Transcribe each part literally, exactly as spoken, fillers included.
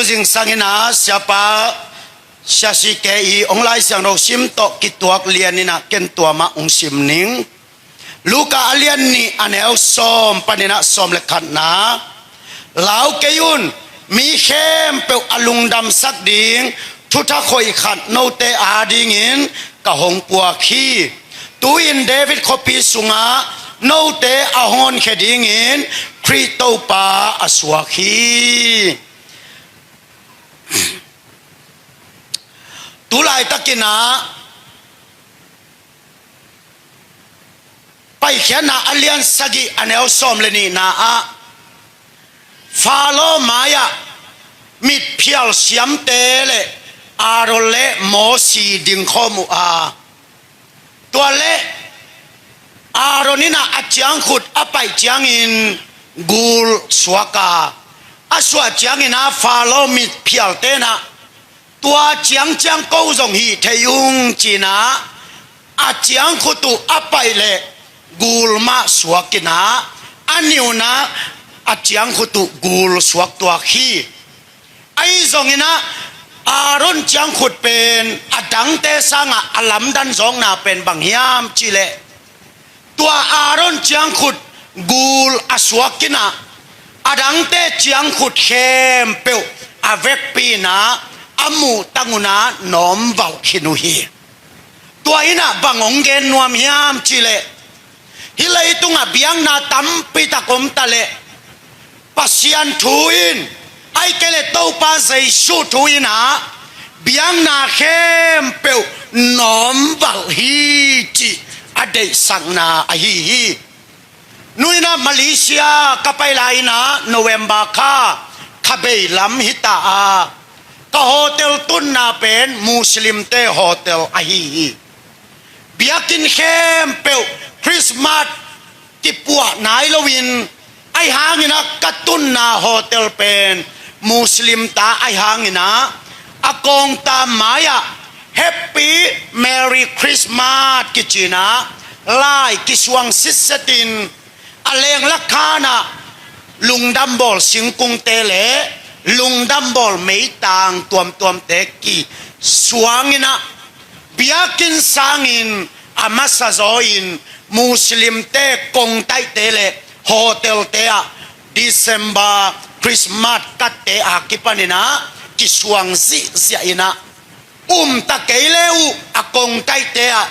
Zingsang in ah Siapa Sia C K i hong Lai Siangtho sim tawh kituak lian in ah ken tua mah hong sim ning. Luka a lian nih a neu sawm panin ah sawm le khatna. Lau kei un, mi khempeuh a lungdamsak ding thutha khoih khat note adingin ka hong puak hi. Tu-in David khuapi sungah note a hong honkhia dingin Khrih Topa a suak hi. Tu laitakin ah Paikhiatna a lian sagih a neu sawm le nihna ah Faro mai-ah mitphial siamte le Aaron le Mosi dingkhawm uh a, tua le Aaron in ah a ciangkhut a paih ciangin gul suak a, a suah ciangin ah Faro mitphialte in ah tua ciangciang ko zong hih thei ung ci-in ah a ciangkhut uh a paih le gul mah suak in ah a nih un ah a ciangkhut uh gul suak tuak hi. Ahi zongin ah Aaron ciangkhut pen a dangte sangah a lamdang zawkna pen bang hiam cih leh tua Aaron ciangkhut gul a suak in ah a dangte ciangkhut khempeuh a vekpi in ah a muhtang un ah nawmvalh khin uh hi. Tua in ah bang hong gen nuam hiam cih leh hih leitungah biakna tampi tak om ta leh Pasian thu in, ahih kei leh Topa Jesu thu in ah biakna khempeuh nawmvalh hi cih a deihsakna ahi hi. Nu in ah Malaysia ka pai lai in ah November kha kha bei lam hi ta a, ka hotel tunna pen Muslimte hotel ahi hi. Biakinn khempeuh Christmas kipuah nai loin, ahi hangin ah ka tunna hotel pen Muslim ta ahi hangin ah a kawngta mai-ah Happy Merry Christmas kici-in ah lai kisuang sitset in a leng lakhan ah lungdambawl singkungte le lungdambawl meitang tuamtuamte kisuang in ah biakinn sangin a masa zaw in Muslimte kongtaihte le hotelte ah December Christmas katte a kipan in ah kisuang zihziah in ah um ta kei le uh a kongtaihte ah,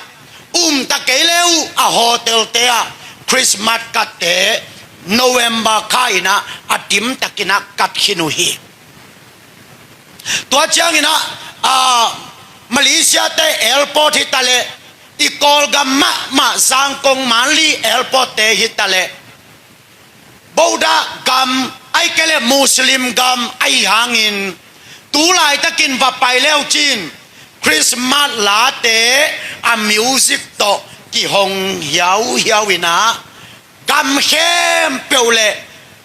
um ta kei le uh a hotelte ah Christmas katte November kha in ah a dimtakin ah kat khin uh hi. Tua ciangin ah, ah, Malaysia te airport hi ta leh, i Kawlgam mahmah Zangkong Manli airport te hi ta leh, Buddha gam ahih kei leh Muslim gam ahi hangin, tu laitakin va pai le uh cin Christmas late a music tawh kihong hiauhiau in ah gam khempeuh le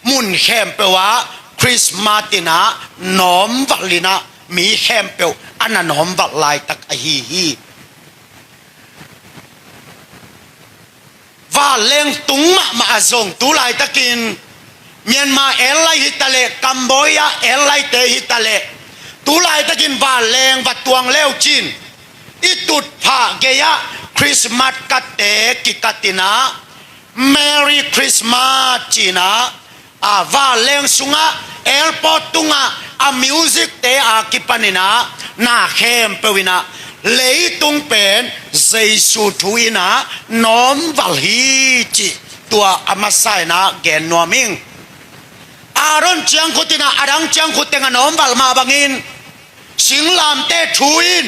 mun khempeuh ah Christmas in ah nawmvalh in ah mi khempeuh a na nawmvalh laitak ahi hi. Vanleng tung mahmah a zong tu laitakin Myanmar airline hi ta leh, Cambodia airline te hi ta leh, tu laitakin vanleng va tuang le uh cin, i tutphah gei-ah Christmas katte kikat in ah Merry Christmas ci-in ah, a, vanleng sungah, airport tungah a music te a kipan in ah na khempeuh in ah leitung pen Jesu thu in ah nawmvalh hi cih tua a masa in ah gen nuam ing. Aaron ciangkhut in ah a dang ciangkhut teng a nawmvalh mah bangin singlamteh thu in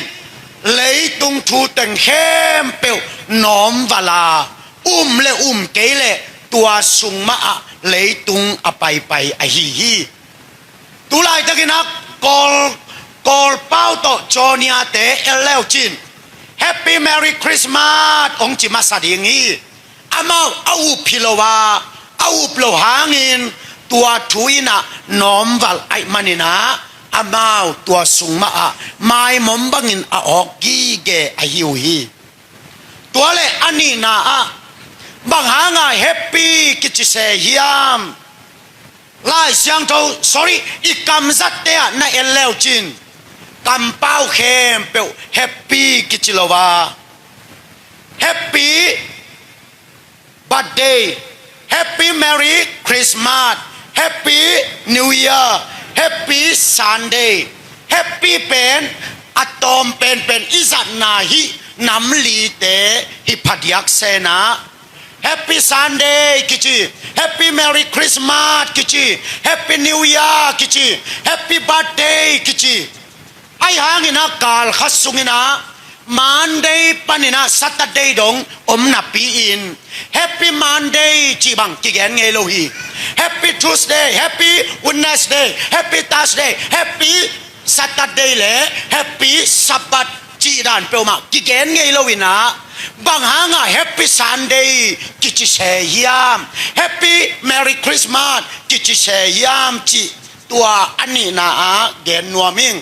leitung thu teng khempeuh nawmvalh a, um le um kei leh tua sung mah ah leitung a paipai ahi hi. Tu laitakin ah Kawl, Kawlpau tawh Cawnia te en le uh cin Happy Merry Christmas hong ci masa ding hi. Amau a up hi lo a, a up loh hangin tua thu in ah nawmvalh ahih manin ah amau tua sung mah ah maimom bangin a awk gige ahi uh hi. Tua leh a nihna ah bang hangah happy kici se hiam? Lai Siangtho, sorry, i kamzatte ah na en leucin, kampau khempeuh happy kici lo a, happy birthday, happy merry Christmas, happy new year, happy Sunday. Happy pen a tawm penpen i zatna hih nam lite hi phadiak sena, happy Sunday kici, happy merry Christmas kici, happy new year kici, happy birthday kici. Ahi hangin a kal khat sungin a Monday panin a Saturday dong om napi-in happy Monday cih bang kigen ngei lo hi. Happy Tuesday, happy Wednesday, happy Thursday, happy Saturday le happy Sabbath cih dan peuhmah kigen ngei lo in a, bang hanga happy Sunday kici se hiam, happy merry Christmas kici se hiam cih tua a nihna ah gen nuam ing.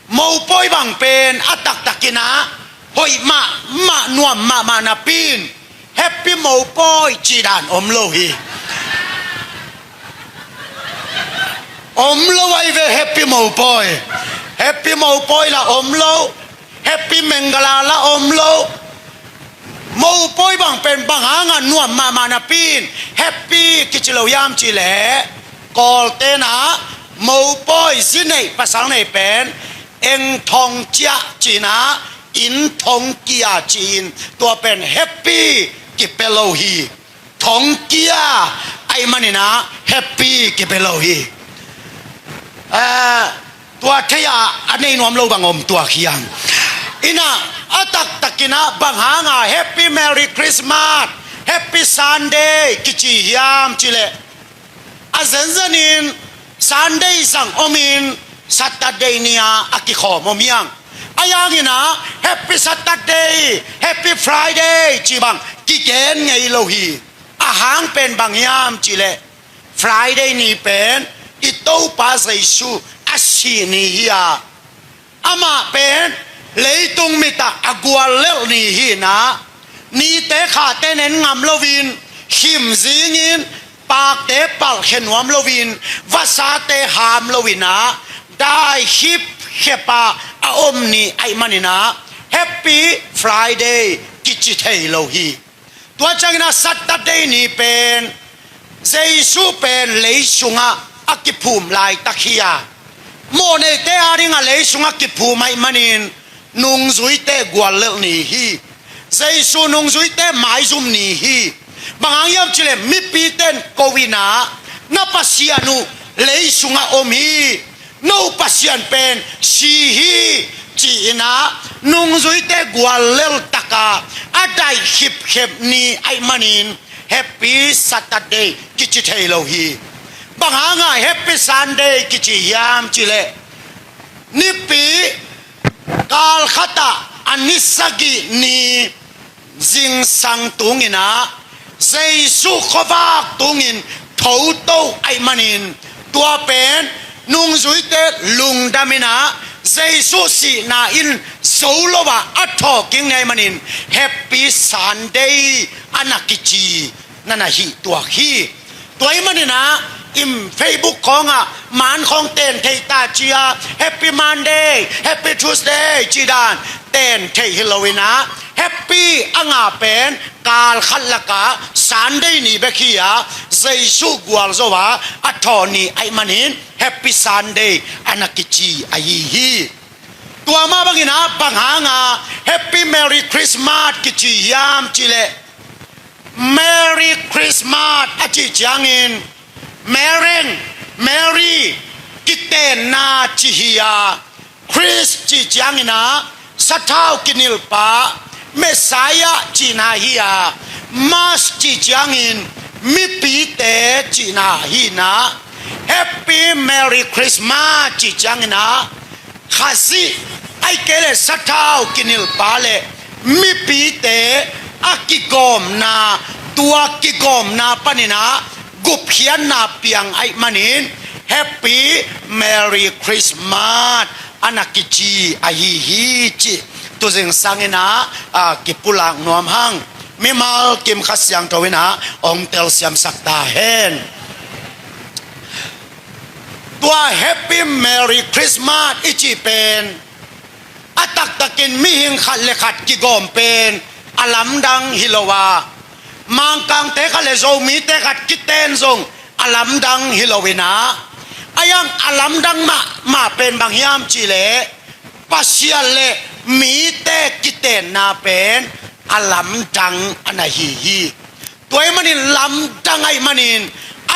Mopawi bang pen a taktakin a hoih mahmah, nuam mahmah napi-in happy mopawi cih dan om lo hi. Om lo ahi ve happy mopawi. Happy mopawi la om lo, happy mengala la om lo. Mopawi bang pen bang hanga nuam mahmah napi-in happy kici lo hiam cih leh, Kawlten a mopawi, zi neih pasal neih pen eng thong ciah ci-in a, inn thong kia ci-in tua pen happy kipia lo hi. Thong kia ahih manin a happy kipia lo hi. Eh, tua thei-a a nei nuam lo bang om tuak hiam? In a, a taktakin a bang hanga happy merry Christmas, happy Sunday kici hiam cih leh, a zenzenin Sunday zang omin Saturday ni-a a kikhawm om hiang. Ahi hangin a happy Saturday, happy Friday cih bang kigen ngei lo hi. A hang pen bang hiam cih leh, Friday ni pen i Topa Jesu a sih ni hi a, amah pen leitung mit ah a guallelh ni hi in a, nite khate nen ngam loin, khim zingin, pakte palhkhia nuam loin, vasate ham lo in a, dai khipkhep a a om ni ahih manin a, happy Friday kici thei lo hi. Tua ciangin a Saturday ni pen Jesu pen lei sungah a kiphum laitak hi a, mawhneite adingah lei sungah kiphum ahih manin nungzuite guallelh ni hi. Jesu nungzuite maizum ni hi. Bang hang hiam cih leh mipite in ko in a, na Pasian uh lei sungah om hi, no Pasian pen si hi, ci-in a, nungzuite guallelh tak a a daih khipkhep ni ahih manin happy Saturday kici thei lo hi. Bang hanga happy Sunday kici hiam cih leh, nipi kal khat ah a ni sagih ni zingsang tung in a, Jesu khuavak tungin thoto ahih manin, tua pen nungzuite lungdam in a, Jesu sihna in zo lo a a thawhkik ni ahih manin happy Sunday a na kici na na hih tuak hi. Tua ahih manin a, in Facebook khawngah man khawng ten theih ta ci-a, happy Monday, happy Tuesday cih dan ten theih hi lo in a, happy a ngah pen kal khat lakah Sunday ni bek hi a, Jesu gualzo a a thawh ni ahih manin happy Sunday a na kici ahi hi. Tua mah bangin a, bang hanga happy merry Christmas kici hiam cih leh, Merry Christmas a cih ciangin, Mereng, Merry, kitenna ci hi a, Christ cih ciangin a, sathau kinilhpa, Messiah cihna hi a, Mass cih ciangin mipite cihna hi in a, Happy Merry Christmas cih ciangin a, Khazih, ahih kei leh sathau kinilhpa le mipite a kigawmna, tua kigawmna panin a gupkhiatna piang ahih manin Happy Merry Christmas a na kici ahi hi cih tu zingsang in a, a, kipulak nuam hang. mimal kim Kha Siangtho in ah hong telsiamsak ta hen. Tua Happy Merry Christmas i cih pen a taktakin mihing khat le khat kigawm pen a lamdang hi lo a, Mangkangte khat le Zomite khat kiten zong a lamdang hi lo in ah, a yang a lamdang mahmah pen bang hiam cih leh Pasian le mite kitenna pen a lamdang a na hi hi. Tua ahih manin lamdang ahih manin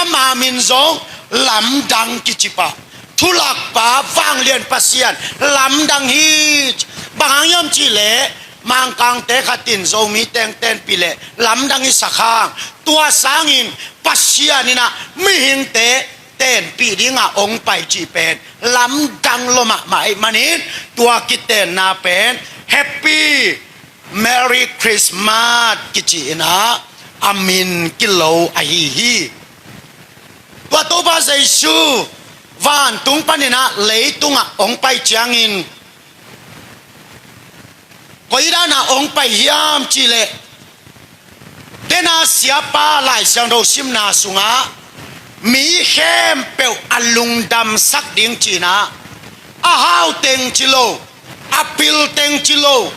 ama min zong lamdang kici pah. Thulakpa vanglian Pasian lamdang hi. Bang hang hiam cih leh Mangkangte khat in Zomi teng tenpih leh lamdang i sak hang, tua sangin Pasian in ah mihingte tenpih dingah hong pai cih pen lamdang lua mahmah ahih manin, tua kitenna pen Happy Merry Christmas kici in ah a min kilo ahi hi. Tua Topa Jesu vantung panin ah leitungah hong pai ciangin, koi dan ah hong pai hiam cih leh, ken a siapa Lai Siangtho simna sungah mi khempeuh a lungdamsak ding ci in ah, a hau teng ci lo, a pil teng ci lo,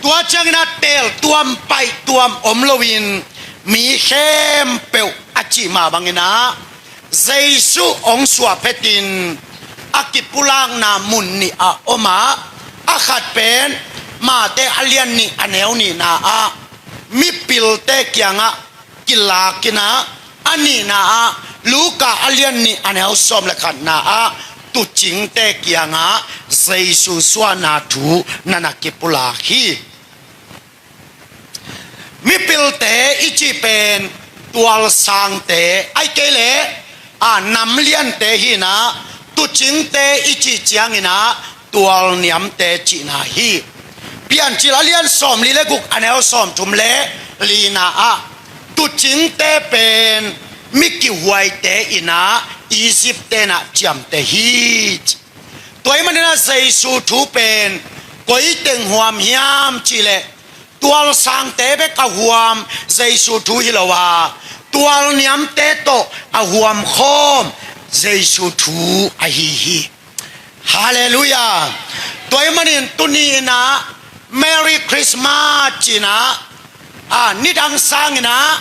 tua ciangin a teel tuam paih tuam om loin mi khempeuh a cih mah bangin ah, Jesu hong suah phetin a kipulakna mun nih a om a, a khat pen Mate a lian nih a neu nihna ah mipilte kiangah kilak in ah, a nihna ah Luka a lian nih a neu sawm le khatna ah tuucingte kiangah Jesu suahna thu na na kipulak hi. Mipilte i cih pen tualsangte, ahih kei leh a namliante hi in ah, tuucingte i cih ciangin ah tualniamte cihna hi. Piancil a lian sawmli le guk a neu sawmthum le lina ah tuucingte pen mi kihuaite in ah Egypt-te in ah ciamteh hi. Tua ahih manin ah Jesu thu pen koi teng huam hiam cih leh, tualsangte bek a huam Jesu thu hi lo a, tualniamte tawh a huam khawm Jesu thu ahi hi. Halleluiah. Tua ahih manin tuni in ah Merry Christmas ci in ah, a, nidang sangin ah,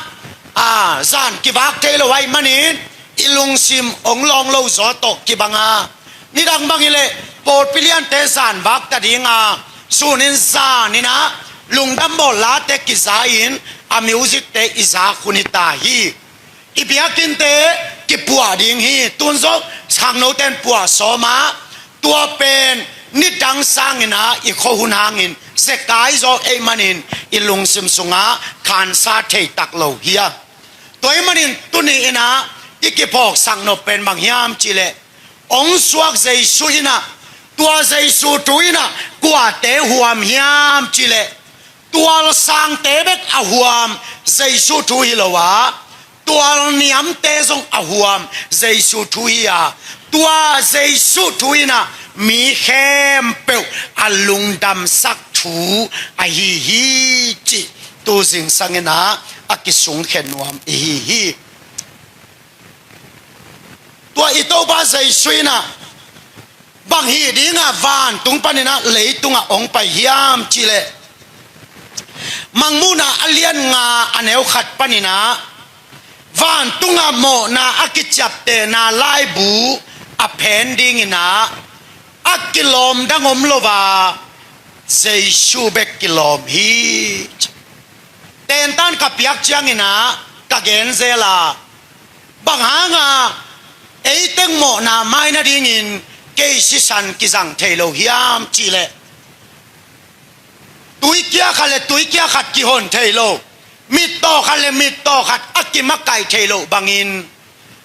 a, zan kivak thei lo ahih manin i lungsim hong lawng lo zaw tawh kibang a, nidang bang hi leh pawlpi liante zan vak ta ding a, sunin zan in ah lungdam bawl late kiza-in a music-te i zak hun hi ta hi. I biakinnte kipuah ding hi. Tun zong khangnote in puah sawm a, tua pen nidang sangin ah i khua hun hangin zekai zaw ahih manin i lungsim sungah khansa thei tak lo hi a. Tua ahih manin tuni in ah i kiphawksak nop pen bang hiam cih leh, hong suak Jesu in ah, tua Jesu thu in ah kuate huam hiam cih leh, tualsangte bek a huam Jesu thu hi lo a, tualniamte zong a huam Jesu thu hi a, tua Jesu thu in ah mi khempeuh a lungdamsak thu ahi hi cih tu zingsang in ah a kisungkhia nuam i hi hi. Tua i Topa Jesu in ah bang hih dingah vantung panin ah leitungah hong pai hiam cih leh, Mangmuhna a lian nga a neu khat panin ah vantungah mawhna a kiciaptehna laibu a phen dingin ah a kilawm dang om lo a, Jesu bek kilawm hi. Tentan ka piak ciangin ah ka gen zel a, bang hanga ei teng mawhna mai nadingin kei sisan kizang thei lo hiam cih leh, tuikia khat le tuikia khat kihon thei lo, mittaw khat le mittaw khat a kimakaih thei lo bangin,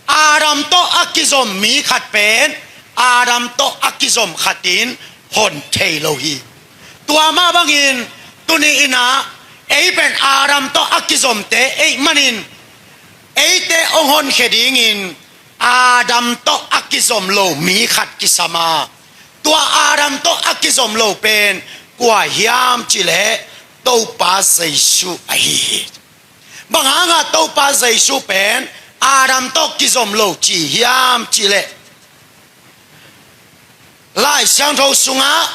Adam tawh a kizom mi khat pen Adam tawh a kizom khat in hon thei lo hi. Tua mah bangin tuni in ah ei pen Adam tawh a kizomte ahih manin, eite hong honkhia dingin Adam tawh a kizom lo mi khat kisam a, tua Adam tawh a kizom lo pen kua hiam cih leh Topa Jesu ahi hi. Bang hangah Topa Jesu pen Adam tawh kizom lo ci hiam cihleh, Lai Siangtho sungah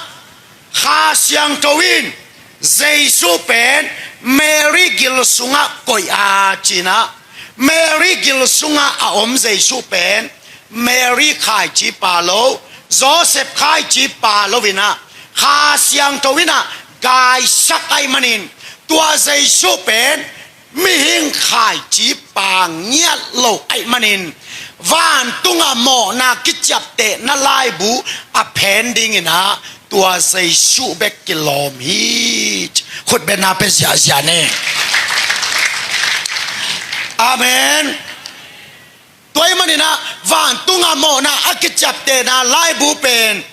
Kha Siangtho in Jesu pen Mary gil sungah koih a cinah, Mary gil sungah a om Jesu pen Mary khaici pa lo, Joseph khaici pa lo inah, Kha Siangtho inah gaisak ahih manin, tua Jesu pen mihing khaici pa ngiat lo ahih manin, vantungah mawhna kiciaptehna laibu a phen dinginah tua Jesu bek kilawm hi. Khutbetna pe ziahziah ni. Amen. Tua ahih maninah vantungah mawhna a kiciaptehna laibu pen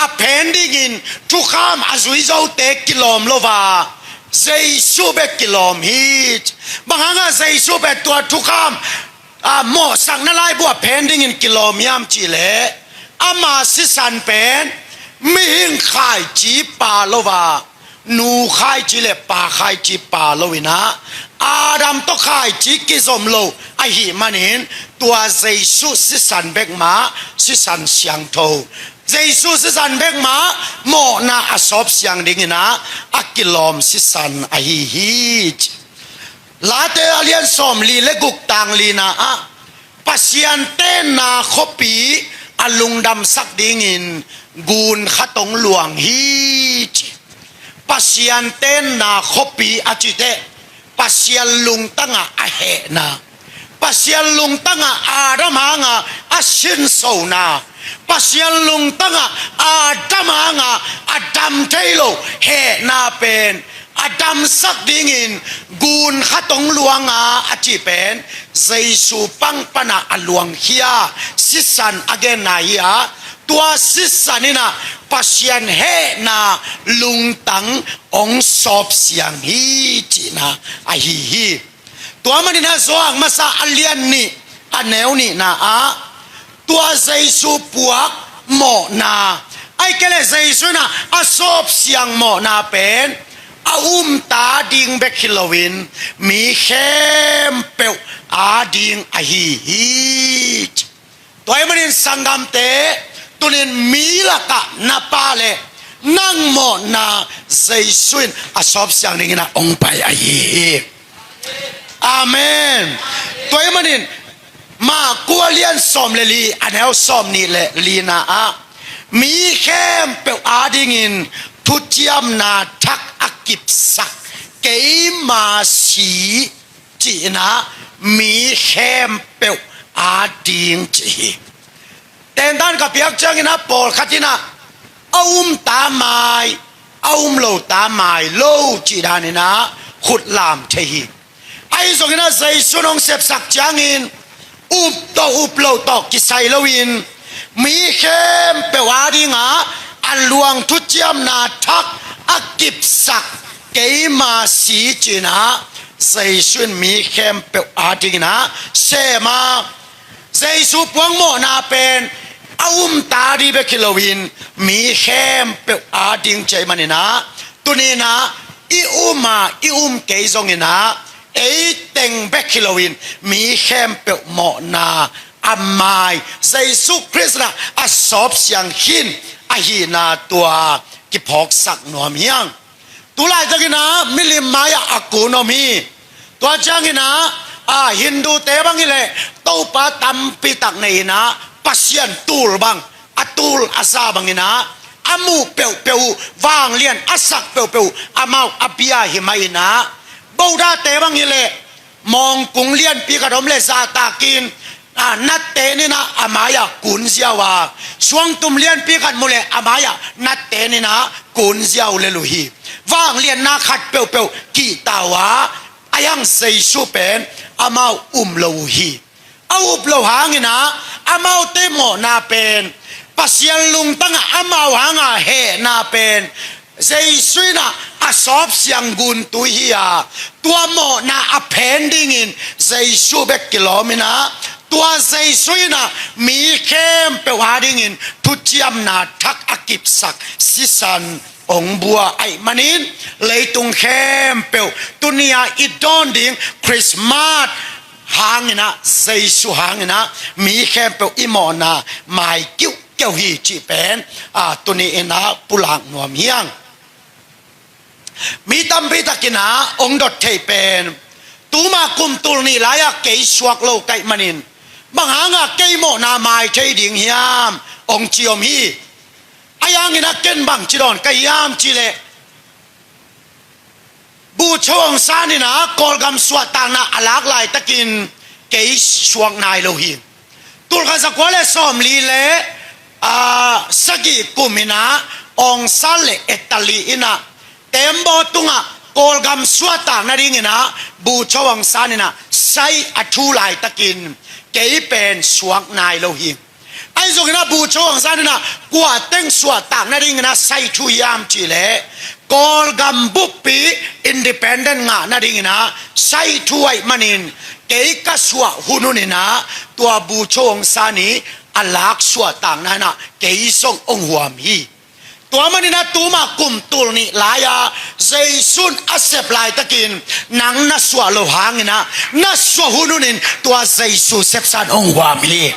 a phen dingin thukham a zui zote kilawm lo a, Jesu bek kilawm hi. Bang hangah Jesu pen tua thukham, a, mawhsakna laibu a phen dingin kilawm hiam cihleh, ama sisan pen mihing khaici pa lo a, nu khaici le pa khaici pa lo inah, Adam tawh khaici kizom lo ahih manin, tua Jesu sisan bek mah sisan siangtho, Jesu sisan bek mah mawhna a sawp siang dinginah a kilawm sisan ahi hi. Late a lian sawmli le guk, tang lina ah, Pasian tenna khuapi a lungdamsak dingin gun khat hong luang hi, ci. Pasian tenna khuapi a cih teh, Pasian lungtangah a hehna, Pasian lungtangah Adam hangah a sinsona, Pasian lungtangah Adam hangah a dam thei lo hehna pen a damsak dingin gun khat hong luang a, a cih pen Jesu pang panah a luangkhia sisan a genna hi a, tua sisan inah Pasian hehna lungtang hong sawp siang hi cihna ahi hi. Tua maninah Johan masa a lian nih, a neu nihna ah, tua Jesu puak mawhna, ahih kei leh Jesu inah a sawp siang mawhna pen a umta ding bek hi loin, mi khempeuh ading ahi hi. Tua ahih manin sanggamte, tunin mi lakah na pa le nang mawhna Jesu in a sawp siang dingin a hong pai ahi hi. Amen. Tua ahih manin Marku a lian sawm le li, a neu sawm nih le lina ah, mi khempeuh adingin thuciamna thak a kipsak keima si cihna, mi khempeuh ading ci hi. Tentan ka piak ciangin a pawlkhat inah a umta mai, a um lota mai lo cih daninah khut lam thei hi. Ahi zongin a Jesu in hong sepsak ciangin up tawh up lo tawh kisai loin, mi khempeuh adingah a luang thuciamna thak a kipsak keima si cinah, Jesu in mi khempeuh adinginah sem a, Jesu puak mawhna pen a umta ding bek hi loin, mi khempeuh ading ci ahih maninah, tuninah i um a i um kei zonginah, ei teng bek hi loin mi khempeuh mawhna a mai Jesu Khrist inah a sawp siang khin ahihna tua kiphawksak nuam hi hang. Tulaitak inah milim mai-ah a kun om hi. Tua cianginah, a, Hindute bang hileh Topa tampitak nei inah, Pasian tul bang, a tul a za banginah, a muh peuhpeuh uh vanglian a sak peuhpeuh uh amau a bia hi mah inah, Buddhate bang hileh mawngkung lianpi khat om leh zahtakin, a, natte ninah a mai-ah kun ziau a, suangtum lianpi khat mu leh a mai-ah natte ninah kun ziau lel uh hi. Vangliatna khat peuhpeuh kihta uh a, ahi hang Jesu pen amau um lo uh hi. A up lo hanginah amaute mawhna pen, Pasian lungtangah amau hanga hehna pen Jesu inah a sawp siang guntui hi a, tua mawhna a phen dingin Jesu bek kilawm inah, tua Jesu inah mi khempeuh adingin thuciamna thak a kipsak sisan ong bua ahih manin, leitung khempeuh tuni-a i dawn ding Christmas hangin ah, Jesu hangin ah mi khempeuh i mawhna mai kiuhkiuh hi cih pen, a, tuni in ah pulak nuam hi ing. Mi tampi takin ah ong dot thei pen, tuma kum tul nih lai-ah kei suak lo ka hih manin, bang hangah kei mawhna mai thei ding hiam, ong ci om hi. Ahi hangin ah ken bangci dawn ka hiam cih leh, Bogyoke Aung San in ah Kawlgam suahtakna a lak laitakin kei suak nai lo hi. Tul khat za kua le sawmli le, a, sagih kum in ah Aung San le Attali in ah Tembaw tungah Kawlgam suahtak nadingin ah Bogyoke Aung San in ah sai a thu laitakin kei pen suak nai lo hi. Ahi zongin ah Bogyoke Aung San in ah kua teng suahtak nadingin ah sai thu hiam cih leh, Kawlgam buppi independent ngah nadingin ah sai thu ahih manin, kei ka suah hun hun in ah tua Bogyoke Aung San i a lak suahtakna in ah kei zong ong huam hi. Tua manin ah tuma kum tul nih lai-a Jesu in a sep laitakin nang na suah lo hangin ah na suah hun hun in tua Jesu sepsa in ong huam hi.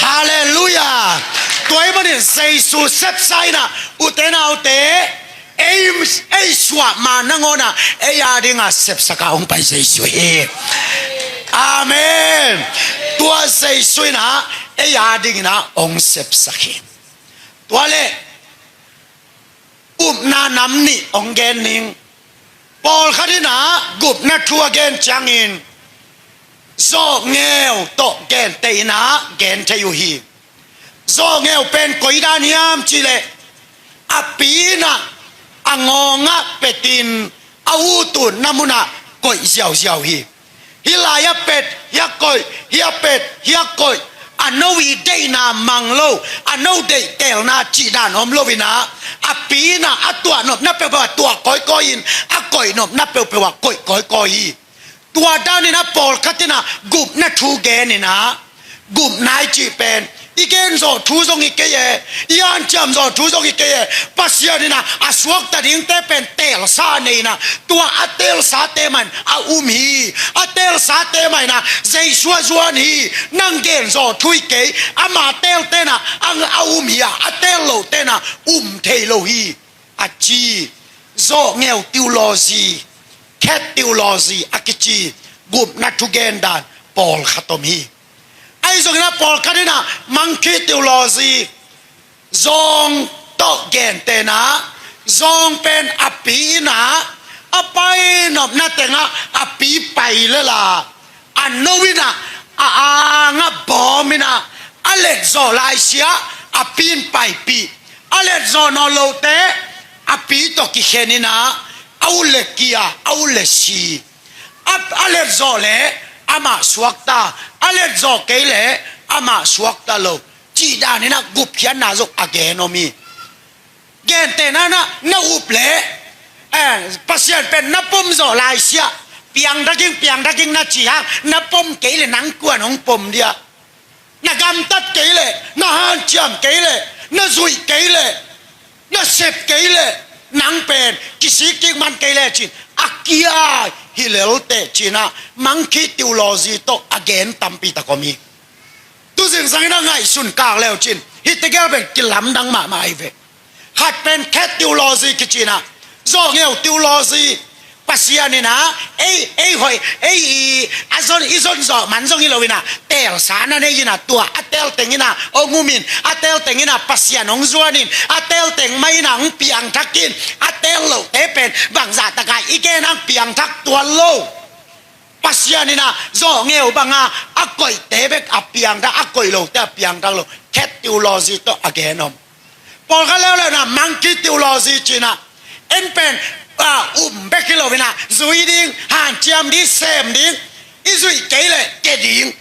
Halleluiah. Tua ahih manin Jesu sepsa in ah, ute naute, ei, ei suah ma nangawn ah ei a dingah sepsak a ong pai Jesu hi. Amen. Tua Jesu in ah ei a dingin ah ong sepsak hi. Tua leh, upna nam nih ong gen ning. Pawlkhat in ah gupna thu a gen ciangin, zawhngeu tawh genteh in ah gen thei uh hi. Zawhngeu pen koi dan hiam cih leh, a pi in ah a ngawng ah petin a ututna mun ah koih ziauziau hi. Hih lai-ah pet, hiah koih, hiah pet, hiah koih. A no i deihna mang lo, a no deih teelna cih dan om lo in ah, a pi in ah a tuah nopna peuhpeuh ah tuah kawikawi in, a koih nopna peuhpeuh ah koih kawikawi hi. Tua dan in ah pawlkhat in ah gupna thu gen in ah, gupna i cih pen i gen zawh thu zong hi kei e, i hanciam zawh thu zong hi kei e. Pasian in ah a suakta dingte pen teelsa nei in ah, tua a teelsate mah in a um hi. A teelsate mah in ah Jesu a zuan hi. Nang gen zawh thu hi kei, ama teelte in ah a, a um hi a, a teel lote in ah um thei lo hi, a ci. Zawhngeu theology, cat theology a kici gupna thugen dan pawlkhat om hi. Ahi zongin ah pawlkhat in ah monkey theology, zawng tawh genteh in ah, zawng pen a pi in ah a pai nopna tengah a pi pai lel a, a no in ah a angah bawm in ah a letzawh laisia a pi in paipih, a letzawh nawn lote a pi tawh kikhen in ah a ut le kia, a ut le si. A, a letzawh leh amah suakta, a letzawh kei leh amah suakta lo cih dan in ah gupkhiatna zong a gen om hi. Gentehna in ah na up leh, eh, Pasian pen na pom zawh laisia, piang dak ing, piang dak ing na ci hang, na pom kei leh nang kua'n hong pom dia? Na gamtat kei leh, na hanciam kei leh, na zuih kei leh, na sep kei leh, nang pen kisik kik man kei leh ci-in a kia hi lel teh ci-in ah monkey theology tawh a gen tampi tak om hi. Tu zingsang in ah ngaihsun kak leu cin, hih tegel pen kilamdang mahmah ahi ve. Khat pen cat theology kici in ah, zawhngeu theology. Pasian in ah ei, ei hoih, ei i, a zon, i zon zawh man zong hi lo in ah, teelsa na nei in ah, tua a teel teng in ah hong um in, a teel teng in ah Pasian hong zuan in, a teel teng mah in ah hong piangthak in, a teel lote pen bangzah tak a i gen hang piangthak tuan lo. Pasian in ah zawhngeu bang a, a koihte bek a piangthak, a koih lote a piangthak lo. Cat theology tawh a gen om. Pawlkhat leuleu in ah monkey theology ci-in ah, en pen, ah, um bek hi lo in ah, zui ding, hanciam ding, sem ding, i zuih kei leh ke ding.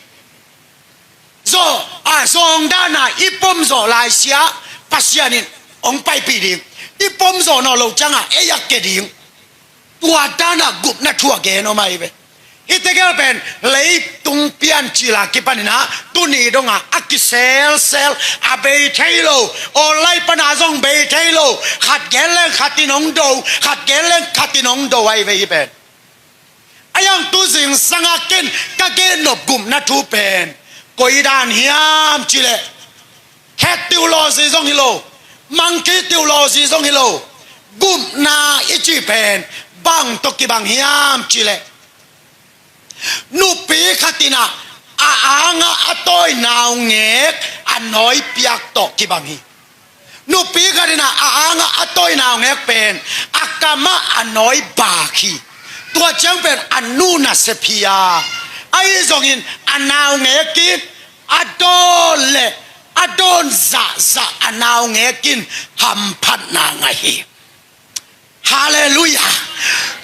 Zawh, ah, zawng dan a i pom zawh laisia Pasian in hong paipih ding. I pom zawh nawn loh ciang a ei a ke ding. Tua dan a gupna thu a gen om ahi ve. Hihte gel pen leitung piancil a kipanin ah tuni dongah a kiselsel, a bei thei lo, online pana zong bei thei lo, khat gen leng khat in hong do, khat gen leng khat in hong do ahi ve hih pen. A yang tu zingsang a ken ka gen nop gupna thu pen koi dan hiam cih leh, cat theology zong hi lo, monkey theology zong hi lo, gupna i cih pen bang tawh kibang hiam cih leh, nupi khat in ah a angah a tawi naungek a nawi piak tawh kibang hi. Nupi khat in ah a angah a tawi naungek pen a kamah a nawi bak hi. Tua ciang pen a nu nasep hi a, ahi zongin a naungek in a dawn le a dawn zahzah a naungek in hamphatna ngah hi. Halleluiah.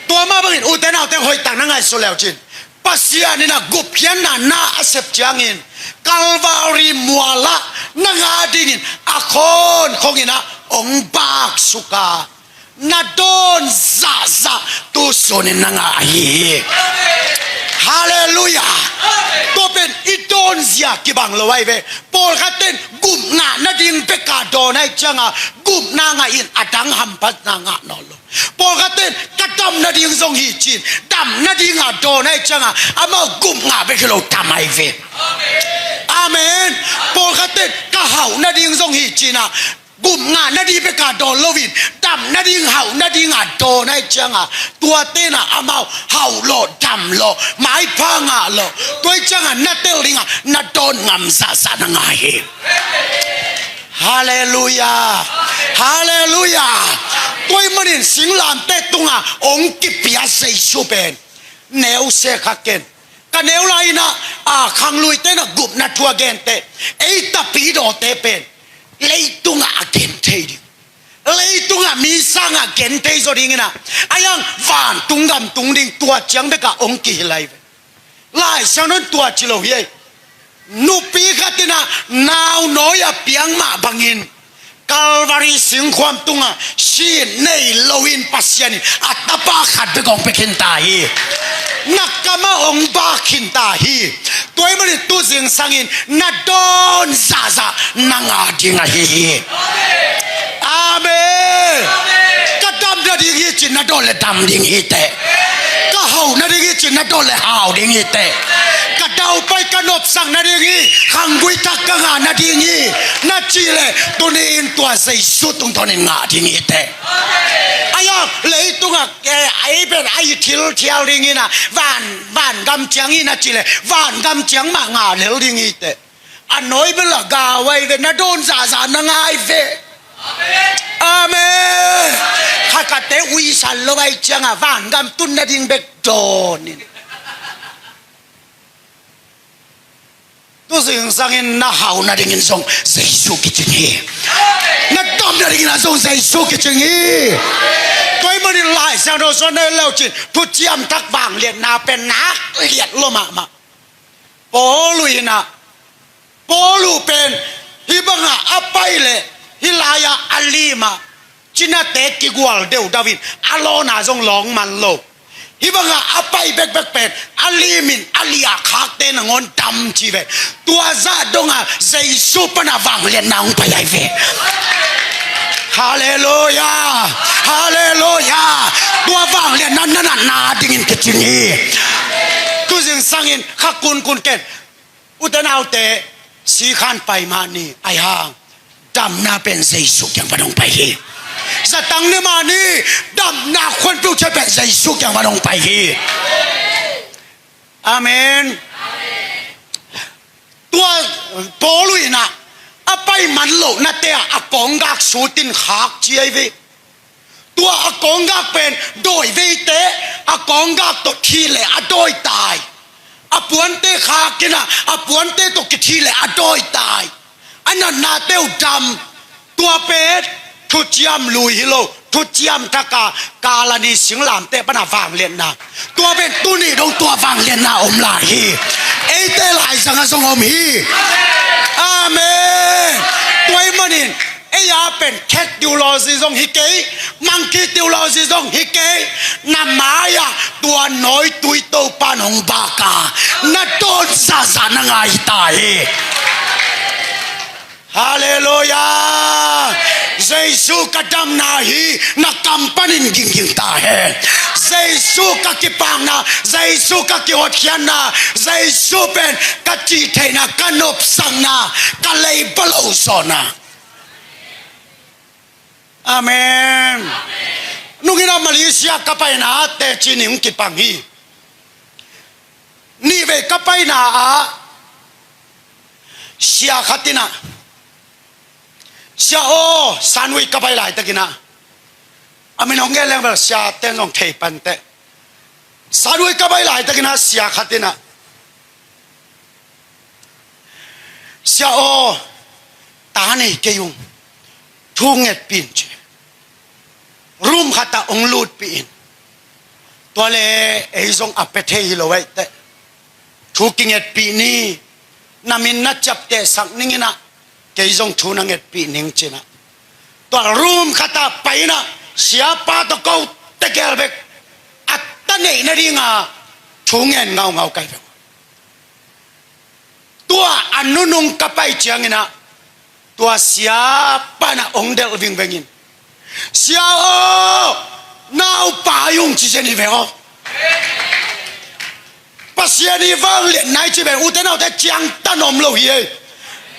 Tua mah bangin ute naute hoihtak na ngaihsut leu cin, Pasian in a gupkhiatna na a sep ciangin Calvary mualah nang a dingin a khawnkhong in ah hong baksuk a, na dawn zahzah tu sunin na ngah ahi hi. Halleluiah. Tua pen i dawnzia kibang lo ahi ve. Pawlkhat ten gupna nading bek a dawn ahih ciangin gupna ngah in a dang hamphatna ngah nawn lo. Pawlkhat ten ka dam nading zong hi ci-in dam nading a dawn ahih ciangin amau gup ngah bek hi lo, dam ahi ve. Amen. Pawlkhat ten ka hauh nading zong hi ci-in ah gup ngah nading bek a dawn loin dam nading, hauh nading a dawn ahih ciangin tuate in ah amau hauh lawh, dam lawh, maipha ngah lawh. Tua ahih ciangin na tel dingin na dawn ngam zahzah na ngah hi. Halleluiah. Halleluiah. Tua ahih manin singlamteh tungah hong kipia Jesu pen neusia kha ken. Ka neu lai-in ah, a, khangluite in ah gupna thu a gen teh, ei tapidawte pen leitungah a gen thei ding, leitungah mi sangah gen thei zaw dingin ah, a yang vantung gam tung ding, tua ciang bekah hong kihilh ahi ve. Lai Siangtho in tua ci lo hi ei. Nupi khat in ah naunawi a piang mah bangin Calvary singkhuam tungah sin nei loin Pasian in a tapa khat bek hong pia khinta hi. Na kamah hong bak khinta hi. Tua ahih manin tu zingsangin na dawn zahzah na ngah ding ahi hi. Amen. Ka dam nading hi ci-in na dawn leh dam ding hi teh. Ka hau nading hi ci-in na dawn leh hau ding hi teh. Ka daupai ka nopsak nading hi, khanggui thak ka ngah nading hi na cih leh tuni-in tua Jesu tungtawnin ngah ding hi teh. A yang leitungah, eh, ei pen a i thil thial dingin ah van, vangam ciang hi na cih leh vangam ciang mah ngah lel ding hi teh. A nawi bel a gau ahi ve, na dawn zahzah na ngah ahi ve. Amen. Khatkhatte uisan lo ahih ciangin vangam tun nading bek dawn in. Tu zingsangin na hau nadingin zong Jesu kicing hi. Na dam nadingin ah zong Jesu kicing hi. Tua ahih manin Lai Siangtho sung na en leu cin thuciam thak vangliatna pen nak liat lua mahmah. Paul in ah, Paul pen hih bangah a pai leh hih lai-ah a lim ah cinate kigual deuhdeuh in a lawna zong lawng man lo. Hih bangah a pai bekbek pen a lim in a li-ah khakte nangawn dam ci ve. Tua zah dongah Jesu panah vangliatna hong pai ahi ve. Halleluiah. Halleluiah. Tua vangliatna na natna dingin kicing hi. Tu zingsangin kha kunkun ken, ute naute, sikhan pai mah ni, ahih hang damna pen Jesu kiang pan hong pai hi. Zatang ne mah ni, damna khuan peuh ciat pen Jesu kiang pan hong pai hi. Amen. Tua Paul in ah a pai man lohnate ah a kawnggak sutin khak ci ahi ve. Tua a kawnggak pen dawi veite, a kawnggak tawh thih leh a dawi tai. A puante khak in ah a puante tawh kithih leh a dawi tai. A natnate uh dam. Tua pen thuciam lui hi lo, thuciam thak a kalani singlamteh panah vangliatna. Tua pen tuni dong tua vangliatna om lai hi. Eite laizang ah zong om hi. Amen. Tua ahih manin ei a pen khet theology zong hi kei, monkey theology zong hi kei. Na mai-ah tua nawitui Topa in hong bak a, na dawn zahzah na ngai ta hi. Halleluiah. Jesu ka damna hi, na kam panin gingging ta hen. Jesu ka kipakna, Jesu ka kihotkhiatna, Jesu pen ka cihtheihna, ka nopsakna, ka leiba lo zawhna. Amen. Nung in ah Malaysia ka paina ah teci nih hong kipang hi. Nihvei ka paina ah sia khat in ah, Sia aw, Sanwei ka pai laitakin ah, a min hong gen leng bel siate in zong thei pan teh. Sanwei ka pai laitakin ah sia khat in ah, Sia aw, ta nei kei ung, thu ngetpih in, ci. Room khat ah hong lutpih in. Tua leh ei zong a pia thei hi lo ahih teh, thu kingetpih ni, na min na ciaptehsak ning in ah, kei zong thu na ngetpih ning, ci in ah, tua room khat ah pai in ah, siapa tawh kote gel bek, a ta neih nading a thu ngen ngaungau ka hi ve. Tua a nunung ka pai ciangin ah, tua siapa in ah hong delh vingveng in, Sia aw, na upa hi ung, ci zen hi ve aw. Pasian i vangliatna i cih pen ute naute, ciangtan om lo hi ei.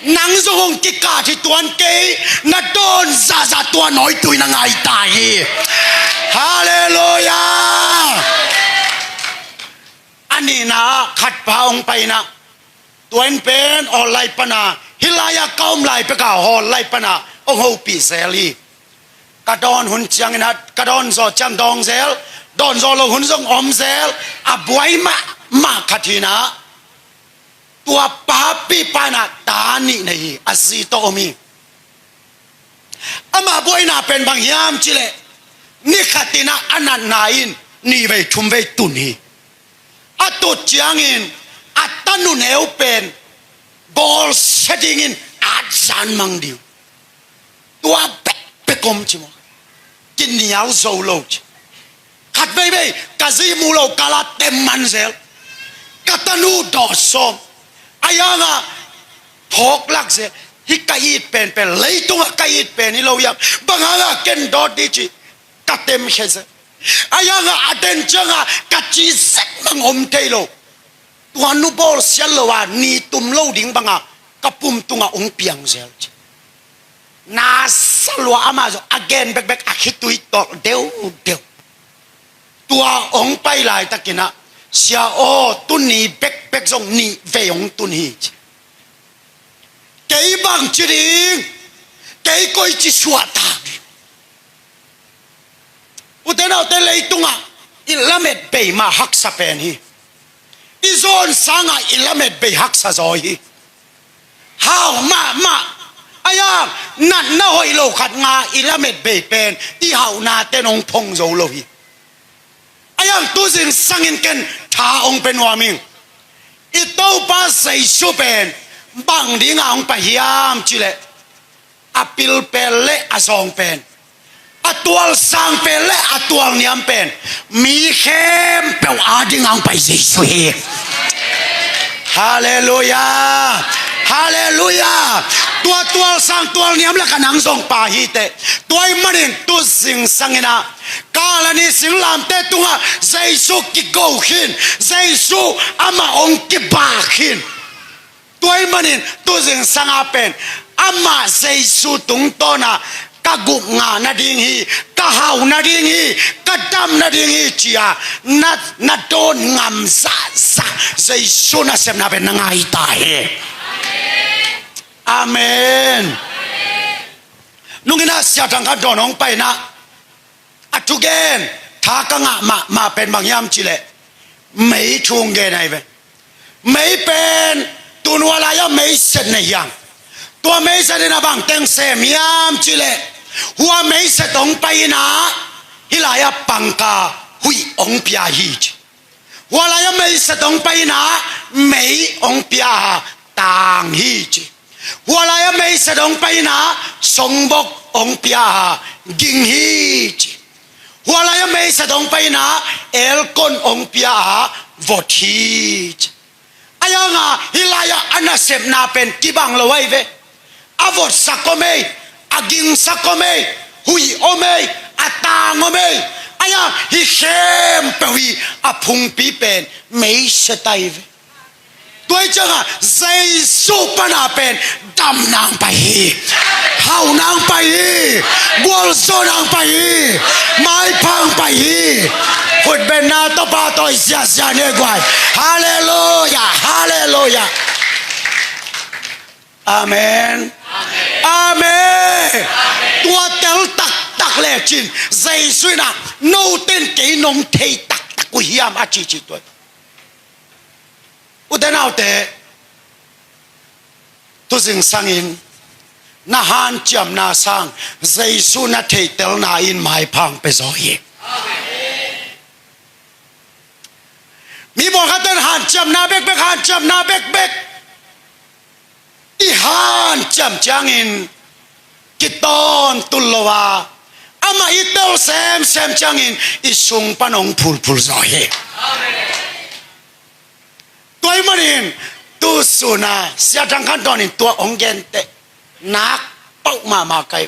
Nang zong hong kikah hi tuan kei, na dawn zahzah tua nawitui na ngai ta hi. Halleluiah. A nihna ah khatpa hong pai in ah, tua in pen online pan a, hih lai-ah ka om lai pek a online pan a hong hopih zel hi. Ka dawn hun ciangin ah, ka dawn zawh ciang dawng zel, dawn zawh loh hun zong om zel, a buai mahmah khat hi in ah, tua papi pa in ah ta nih nei hi, a zi tawh om hi. Amah buaina pen bang hiam cih leh, ni khat in ah a natna in nihvei thumvei tun hi. A tut ciangin a tanu neu pen bawlsia dingin at zan mang ding. Tua bekbek om ci maw. Kinial zo lo ci. Khat veivei ka zi mu lo kal a tem man zel. Ka tanu dawh sawm. A yang ah phawk lak zel. Hih ka it pen pen, leitungah ka it pen hi lo hiam. Bang hang a ken dawt ding ci. Ka tem khia zel. A yang ah a den ciang a ka ci zek mang om thei lo. Tua nu bawlsiat lo a ni tum lo ding bang a ka pum tungah hong piang zel ci. Na sa lua, amah zong a gen bekbek a khitui tawlh deudeu. Tua hong pai laitakin ah, Sia aw, tuni bekbek zong nihvei hong tun hi ci. Kei bang ci ding, kei koici suahtak ding. Ute naute, leitungah i lamet bei mah haksa pen hi. I zawn sangah i lamet bei haksa zaw hi. Hau mahmah. A yang natna hoih lo khat nga i lamet bei pen i hauhnate in hong phong zo lo hi. A yang tu zingsangin ken tha hong pia nuam ing. I Topa Jesu pen bang dingah hong pai hiam cih leh, a pil pen le a zawng pen, a tualsang pen le a tualniam pen, mi khempeuh ading a hong pai Jesu hi. Halleluiah. Halleluiah. Tua tualsang tualniam lakah nang zong pha hi teh. Tua ahih manin tu zingsangin ah, kal a ni singlamteh tungah Jesu kigo khin, Jesu amah hong kibak khin. Tua ahih manin tu zingsang a pen amah Jesu tungtawn a ka guk ngah nading hi, ka hau nading hi, ka dam nading hi ci-a na, na dawn ngam zahzah Jesu nasepna pen na ngai ta hi. Amen. Nung in ah Sia Thang Khan Dawn hong pai in ah, a thugen tha ka ngah mahmah pen bang hiam cih leh, mei thu hong gen ahi ve. Mei pen tu nua lai-ah meiset nei hi hang. Tua meiset in ah bang teng sem hiam cih leh, hua meiset hong pai in ah, hih lai-ah pangkah huih hong pia hi ci. Hua lai-ah meiset hong pai in ah, mei hong pia a tang hi ci. Hua lai-ah meiset hong pai in ah, songbok ong pia a ging hi ci. Hua lai-ah meisa dong pai-in ah elkon ong pia a vot hi ci. Ahi hangin hih lai-ah a nasepna pen kibang lo ahi ve. A votsak om ei, a gingsak om ei, huih om ei, a tang om ei. Ahi hangin hih khempeuh hi a phungpi pen meisa ahi ve. Tua ahih ciangin Jesu pan a pen damna ong pai hi. Hauhna ong pai hi. Gualzawhna ong pai hi. Maipha ong pai hi. Khutbetna tawh pha tawh i ziahziah ni guai. Halleluiah, halleluiah. Amen. Amen. Tua tel taktak lecin Jesu in ah note in kei nong thei taktak uh hiam a cihcih tua hi. Ute naute, tu zingsangin na hanciamna sang Jesu na theihtelna in maipha ong pia zaw hi. Mi pawlkhat in hanciamna bekbek, hanciamna bekbek. I hanciam ciangin kitawntung lo a, amah i tel semsem ciangin i sung pan ong phulphul zaw hi. Tua ahih manin tu sun a Sia Thang Khan Thawn in tua ong genteh nak pau mahmah ka hi.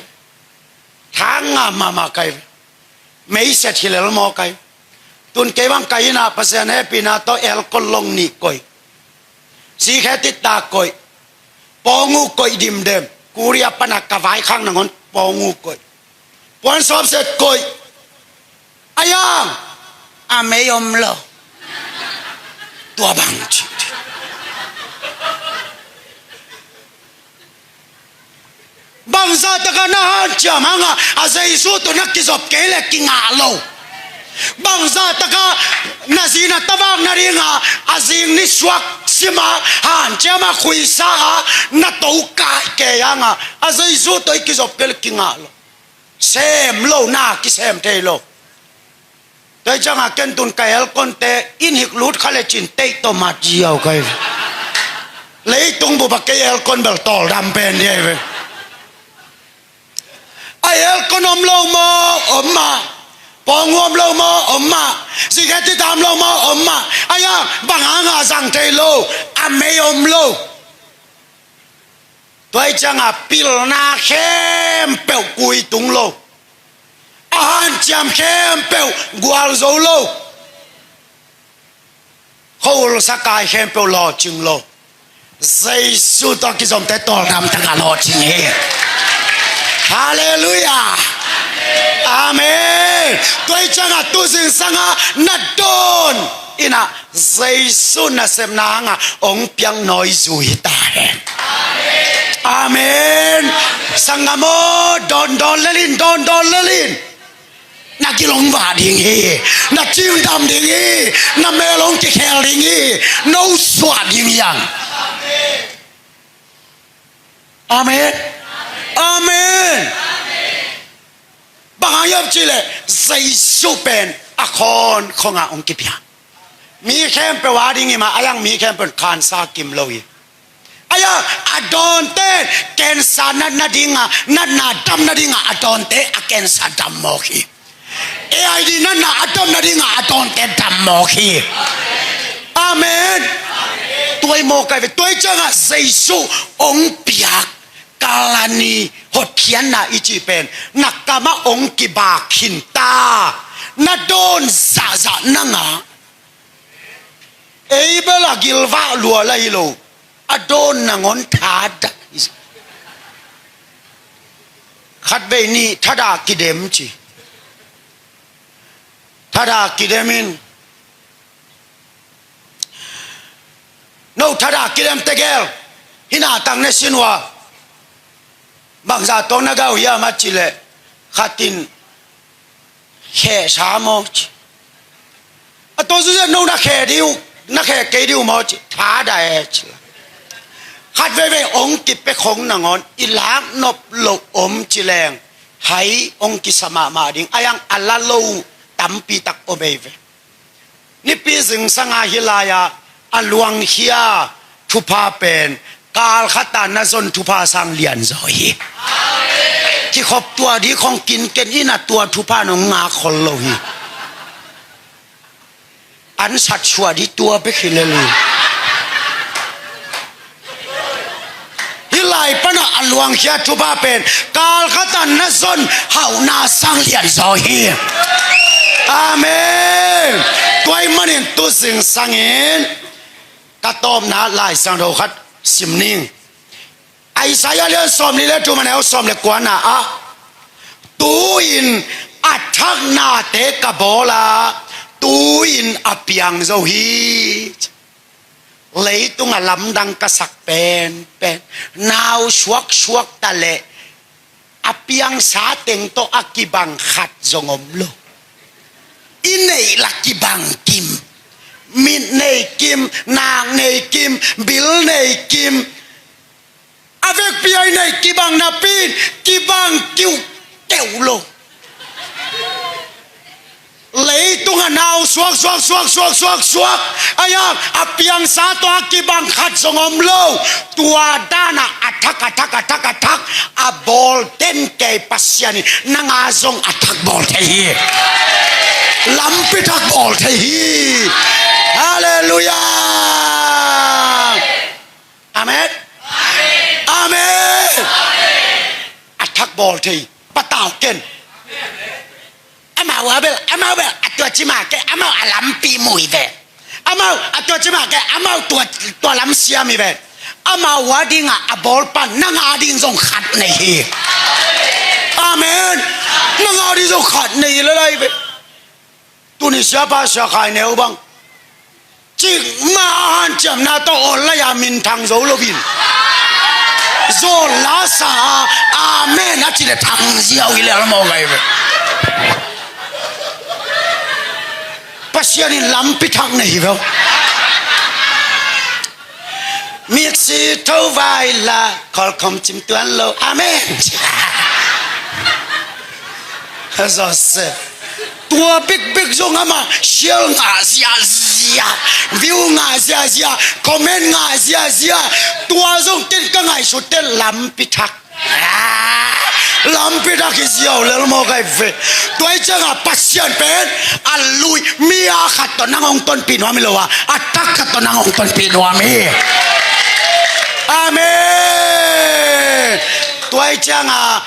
Thang ngam mahmah ka hi. Meiset hi lel maw ka hi. Tun kei bang ka inn ah Pasian hehpihna tawh elkon long nih koih, sikhe tittak koih, pawng uh koih dimdem. Korea pan a ka vaikhak nangawn pawng uh koih, puan sawpset koih. Ahi hangin a mei om lo. Tua bang ci. Bangzah takin na hanciam hangin a Jesu tawh na kizop kei leh kingah lo. Bangzah takin na zi na tavak nadingin a zing nisuak sim a hanciam a khuisa a na to kei hangin a Jesu tawh i kizop kei leh kingah lo. Sem lo, na kisem thei lo. Tua ahih ciangin ken tun ka elkonte inn hik lut kha lecin teih tawh mat ziau ka hi. Leitung bup ah kei elkon bel tawldam pen ding hi ve. A elkon om lo maw? Om mah. Pawng uh om lo maw? Om mah. Sikhe tittak om lo maw? Om mah. Ahi hangin bang hangin a zang thei lo? A mei om lo. Tua ahih ciangin pilna khempeuh kui tung lo. A hanciam khempeuh gualzo lo. Khuahulsa kai khempeuh lawhcing lo. Jesu tawh kizomte tawldam takin lawhcing hi. Halleluiah. Amen. Tua ahih ciangin tu zingsangin na dawn in ah Jesu nasepna hangin ong piak nawi zui ta hen. Amen. Sanggam aw, dawndawn lel in, dawndawn lel in. Na gil ong vah ding hi. Na ci ong dam ding hi. Na mel ong kikhel ding hi. No suah ding hi hang. Amen. Amen. Bang hang hiam cih leh Jesu pen a khawnkhong ah ong kipia. Mi khempeuh a ding hi mah, ahi hang mi khempeuh in khansa kim lo hi. Ahi hang a dawnte cancer nat nadingin, natna dam nadingin a dawnte a cancer dam mawk hi. A I D natna a dam nadingin a dawnte dam mawk hi. Amen. Tua hi mawk ahi ve. Tua ahih ciangin Jesu ong piak kalani hotkhiatna i cih pen na kam ah ong kibak khin ta. Na dawn zahzah na ngah. Ei bel a gilvah lua la hi lo. A dawn nangawn thadah hi. Khatvei nih thadah kidem ci. Thadah kidem in. No thadah kidem tegel. Hih na tang ne sin ua. Bangzah tawh na gah uh hiam a cih leh khat in kheh sa maw ci. A tua zuzet no na kheh ding uh, na kheh kei ding uh maw ci. Thadah e ci. Khat veivei ong kipia khong nangawn i lak nop loh om ci leng hai ong kisa mahmah ding. Ahi hang a la lo uh tampi tak om ei ve. Nipi zingsang a hih lai-ah a luangkhia thupha pen kal khat a na zon thupha sang lianzaw hi. Kikhop tua dih khong kinken in a tua thupha nong ngak khol lo hi. An sat suah dih tua bek hi lel hi. Hih lai pana a luangkhia thupha pen kal khat a na zon hauhna sang lian zaw hi. Amen. Tua ahih manin tu zingsangin ka tawpna Lai Siangtho khat sim ning. Isaiah lian sawmli le thum a neu sawm le kuana ah, tu-in a thaknate ka bawl a, tu-in a piang zo hi. Leitung a lamdang ka sak penpen, nau suaksuak ta leh a piangsa teng tawh a kibang khat zong om lo. I neih la kibang kim, mit nei kim, nak nei kim, bil nei kim. A vekpi a i neih kibang napi in kibang kiuhkeuh lo. Leitung a nau suak suak suak suak suak suak a, a piangsa tawh a kibang khat zong om lo. Tua dan a a thak, a thak, a thak, a thak a bawl den kei Pasian in nang a zong a thak bawl thei hi. Lampi thak bawl thei hi. Halleluiah. Amen. Amen. A thak bawl thei. Patau ken. Amau a bel, amau bel a tua ci mah kei, amau a lampi mu hi ve. Amau a tua ci mah kei, amau tua, tua lam siam hi ve. Amau a ding a a bawl pan nang a ding zong khat nei hi. Amen. Nang a ding zong khat nei hi lel hi ve. Tuni siapa Sia Khai Neu bang, cikmah a hanciamna tawh awl lai-a minthang zo loin, zawl la sa a, amen a ci leh thang ziau hi lel maw, gai ve. Pasian in lampi thak nei hi ve. Miksi tho vai la, kholkhom cim tuan lo. Amen. Joseph. Tua bekbek zong amah share ngah ziazia, view ngah ziazia, comment ngah ziazia. Tua zong ken ka ngaihsut teh lampi thak. Ah, lampi thak hi ziau lel maw, gai ve. Tua hi ciangin Pasian pen a lui mi a khat tawh nang hong tonpih nuam hi lo a, a thak khat tawh nang hong tonpih nuam hi. Amen. Tua hi ciangin a,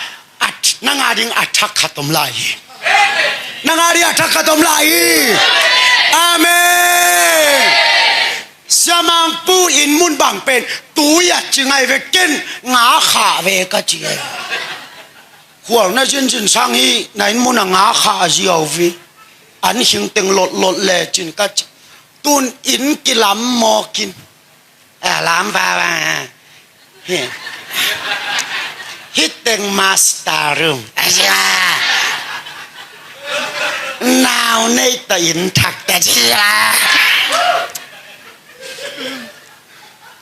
nang a ding a thak khat om lai hi. Nang a ding a thak khat om lai hi. Amen. Siamangpu inn mun bang pen tui a ci ngai ve, ken nga kha ve ka ci e. Khual na zinzin sang hi, na inn mun a nga kha a ziau vi. An hing teng lotlot le cin ka ci. Tun inn kilam mawk in. A lam va va. Hi. Hih teng master room. A zi va. Nau nei tawh inn thak ta zi va.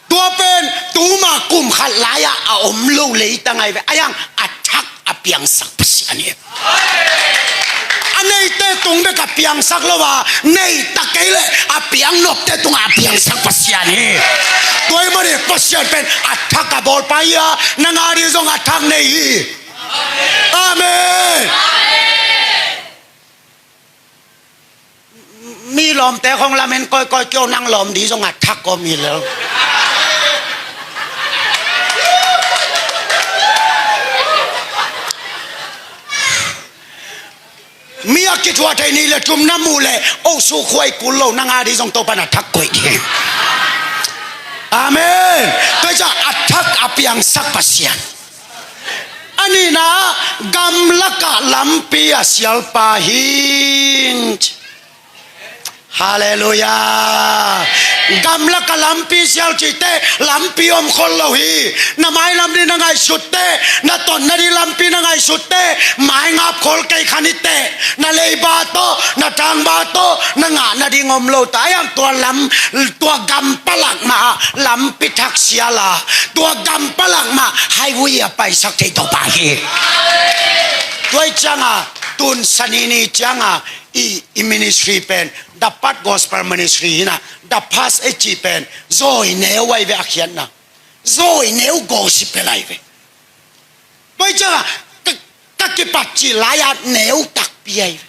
Tua pen tuma kum khat lai-ah a om lo leitang ahi ve. A yang a thak a piangsak Pasian hi. A neite tung bek a piangsak lo a, nei ta kei leh a piang nopte tungah a piangsak Pasian hi. Tua ahih manin Pasian pen a thak a bawlpa hi a, nang a ding zong a thak nei hi. Amen. Mi lawmte khong lamen kawikawi kio, nang lawm ding zong a thak om hi lel. Mi a kithuah thei nih le thum na muh leh, o, sukhuai kul lo, nang a ding zong Topa'n a thak koih ding. Amen. Tua hi ciang a thak a piangsak Pasian. A nihna, gamlakah lampi a sialpa hi. Halleluiah. Gamlakah lampi sial cihte, lampi om khol lo hi. Na mailam ding na ngaihsutte, na ton nading lampi na ngaihsutte, maingap khol kei kha ni teh, na leiba tawh, na thangba tawh na ngah nading om lo ta. A yang tua lam, tua gam palak mah ah lampi thak sial a, tua gam palak mah highway a paisak thei Topa hi. Tua hi ciangin tun Sani ni ciangin i, i ministry pen The Path Gospel Ministry hi na, The Path i cih pen zawi neu ahi ve a khiatna. Zawi neu gospel ahi ve. Tua hi ciangin ka, cih lai-ah neu takpi ahi.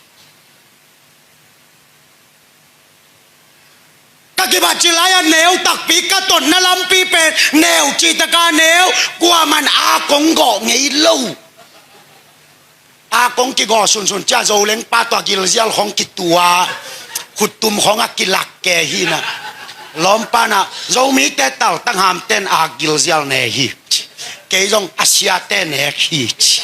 Ka kibat cih lai-ah neu takpi, ka totna lampi pen neu cih taka neu, kuaman a kong gawh ngei lo. A kong kigawh sunsun ciah Zoleng pa tua gilzial khong kitua, khuttum khong a kilak ke hi na. Lawmpa na, Zomite taltang hamten a gilzial ne hi. Kei zong a siate nek hi ci.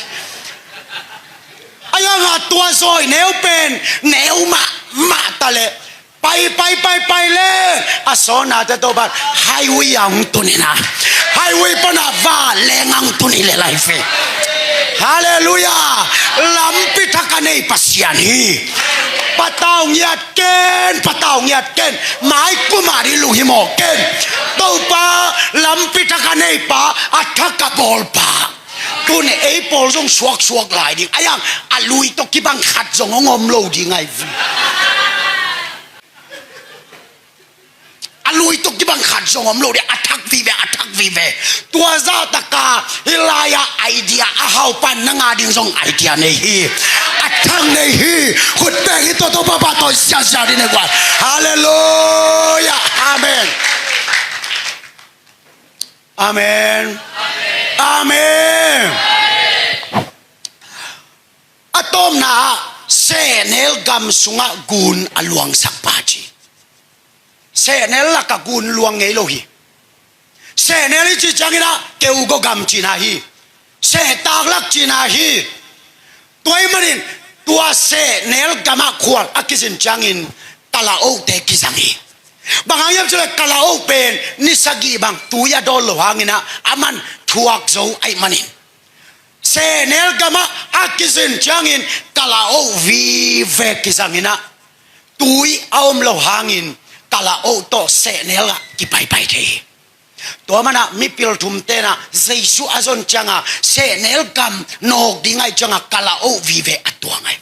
A yanga tua zawi neu pen neu mahmah ta leh, pai pai pai pai leh a sawnate Topa highway ah hong tun hi na. Highway pana va leng ah hong tun hi leh lai ve. Halleluiah. Lampi thak a nei Pasian hi. Patau ngiat ken, patau ngiat ken. Mai kumah dih lunghimawh ken. Topa, lampi thak a neipa, a thak a bawlpa. Tun ei pawl zong suaksuak lai ding. A yang a lui tawh kibang khat zong hong om lo ding ahi ve. A lui tawh kibang khat zong om lo ding. A thak vive, a thak vive. Tua zahtaka hih lai-ah idea a haupan nang a ding zong idea nei hi. A thak nei hi. Khut beng hi, Topa, Topa tawh siasia ding nei guan. Halleluiah. Amen. Amen. Amen. A tawpna ah sehnel gam sungah gun a luangsak pa ci. Sehnel lakah gun luang ngei lo hi. Sehnel i cih ciangin ah keugaw gam cihna hi. Sehtak lak cihna hi. Tua ahih manin tua sehnel gamah khual a kizin ciangin kalaohte kizang hi. Bang hang hiam cih leh kalaoh pen ni sagih bang tui a dawn lo hangin ah aman thuak zo ahih manin, sehnel gamah a kizin ciangin kalaoh vive kizangin ah tui a om lo hangin kalaoh tawh sehnel ah kipaipai thei hi. Tua manin ah mipil thumte in ah Jesu a zon ciangin sehnel gam nawk ding ahih ciangin kalaoh vive a tuang ahi.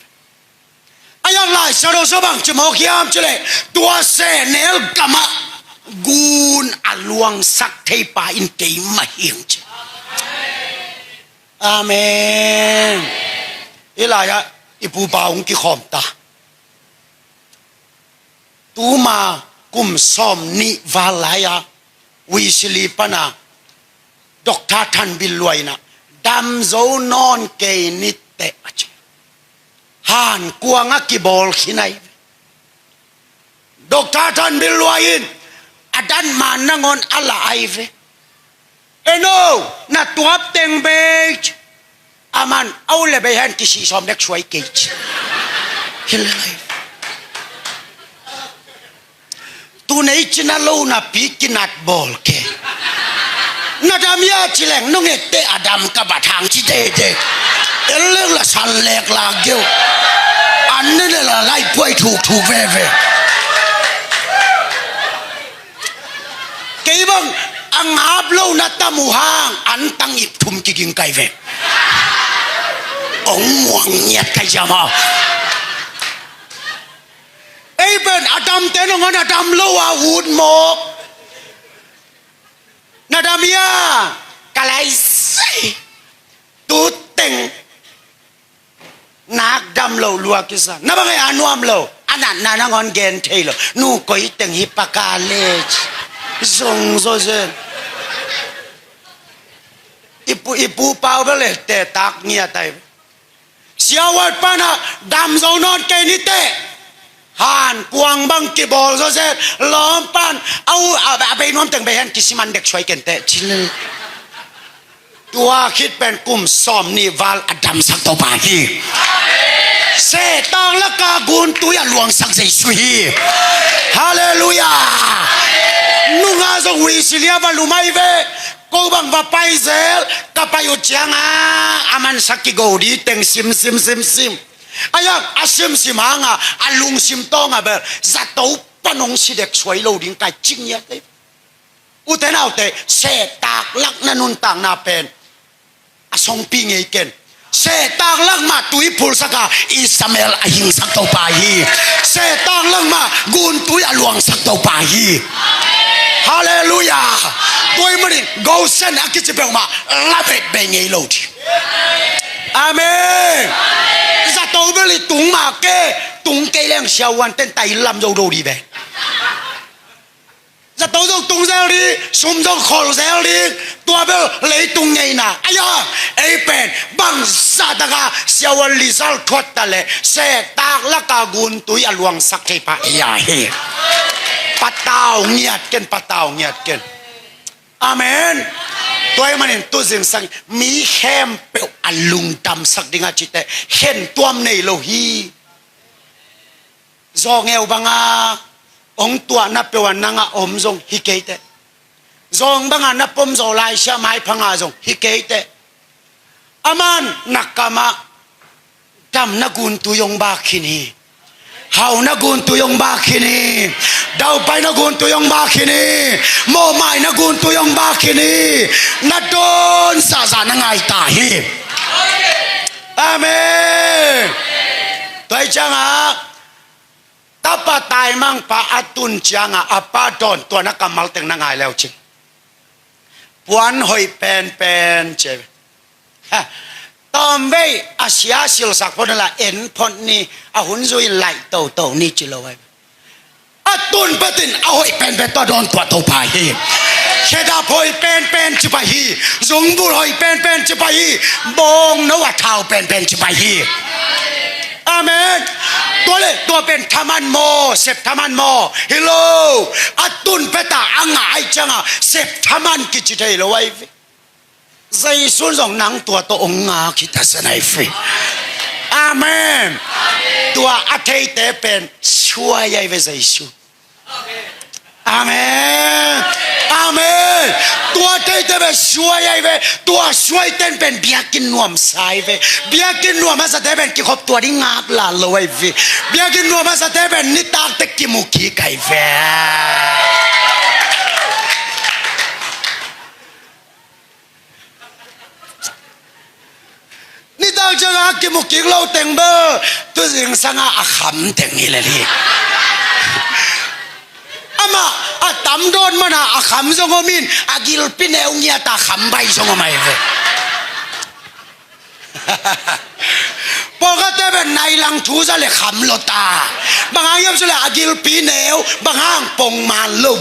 A yang Lai Siangtho sung bang ci mawk hiam cih leh, tua sehnel gamah gun a luangsak thei pa in keimah hi hong ci. Amen. Hih lai-ah i pupa hong kikhawm ta. Tuma kum sawm nih val lai-ah Wesley pana Doctor Thanbilluai in ah dam zo nawn kei ni teh a ci. Hankuang a kibawl khin ahi ve. Doctor Thanbilluai in a dan man nangawn a la ahi ve. Eno, na tuap teng bei ci. Aman a ut le bei hen kisih sawm dek suai kei ci. Hi le lai. Tu nei cina lo napi kinat bawl kei. Na dam hia ci leng, nong etteh a dam ka bat hang ci deidei. En lek la san lek la geu. An ne ne la lai puai thukthuk veve. Kei bang a ngap lo na tam uh hang an tang ip thum kiging kai ve. Ong muang ngiat kai jama. Ei pen a damte nangawn a dam lo a ut mawk. Na dam hia? Ka lai sai. Tu teng nak dam lo lua kisa. Na bang e a nuam lo. A natna nangawn gen thei lo. Nu koi teng hi paka le ci. Zong zo zen. I pu, i pu pau bel e te tak ngiat ai. Siawat pana dam zo nawn kei ni teh. Hankuang bang kibawl zawzen lawm pan a u a, a bei nuam teng bei hen kisiman dek suai ken teh ci le. Tua khit pen kum sawm nih val a damsak Topa hi. Sehtak laka guntui a luangsak Jesu hi. Halleluiah. Nunga zong Wesley a va lumai ve. Ko bang va pai zel, ka pai uh cianga a mansak kigo di teng sim sim sim sim. A yak a simsim hanga a lungsim tawnga bel zato pan hong si dek suai lo ding kai cing ia tei. Ute naute, sehtak lak na nuntakna pen a songpi ngei ken. Sehtak lak mah tui phulsaka Ishmael a hingsak Topa hi. Sehtak lak mah guntui a luangsak Topa hi. Halleluiah. Tua ahih manin Goshen a kici peuhmah la bet bei ngei lo ding. Amen. Zato bel i tung mah ke, tung kei leng siavuante'n tai lam zo do dih ve. Zato zong tung zel dih, sum zong khol zel dih, tua bel leitung ngeina. Aia, ei pen bangzah taka siavuan lizal thuat ta leh sehtak laka guntui a luangsak thei pah ei a hi. Patau ngiat ken, patau ngiat ken. Amen. Tua ahih manin tu zingsang mi khempeuh a lungdamsak ding a cite khentuam nei lo hi. Zawngeu banga hong tuahna peuh a nang a om zong hi kei teh. Zawng banga na pom zawh laisiah maiphanga zong hi kei teh. Aman na kamah damna guntui hong bak khin hi. Hauna guntui hong bak khin hi. Daupaina guntui hong bak khin hi. Mawhmaina guntui hong bak khin hi. Na dawn zahzah na ngai ta hi. Amen. Tua hi ciangah tapa taimangpa a tun ciangah a pa dawntuahna kammal teng na ngai leu cin. Puan hoih penpen ci. Ha. Tawmvei a sia silsak phot la en phot ni, a hun zui laih toto ni ci lo ai. A tun petin a hoih penpen tua dawntuah to pah hi. Khedap hoih penpen ci pah hi. Zungbul hoih penpen ci pah hi. Bawngno a thau penpen ci pah hi. Amen. Tua le tua pen thaman maw, sep thaman maw? Hi lo. A tun peta a ngah ai cianga sep thaman kici thei lo ai ve. Jesu zong nang tua tawh hong ngak hi ta sa nai ve. Amen. Tua a theite pen suai ai ve Jesu. Amen. Amen. Tua theite pen suai ai ve. Tua suai ten pen biakinn nuam sa ai ve. Biakinn nuam a sate pen kikhop tua ding ngak la lo ai ve. Biakinn nuam a sate pen nitak te kimu kik ai ve. Nitak ciangah a kimu kik lo teng bel tu zingsangah a kham teng hi lel hi. Amah a tam dawn mana a kham zong om in a gilpi neu ngiata kham baih zong om ai ve. Pawlkhatte pen nai lang thu za le kham lo ta. Bang hang hiam cih leh a gilpi neu, bang hang pongman lo.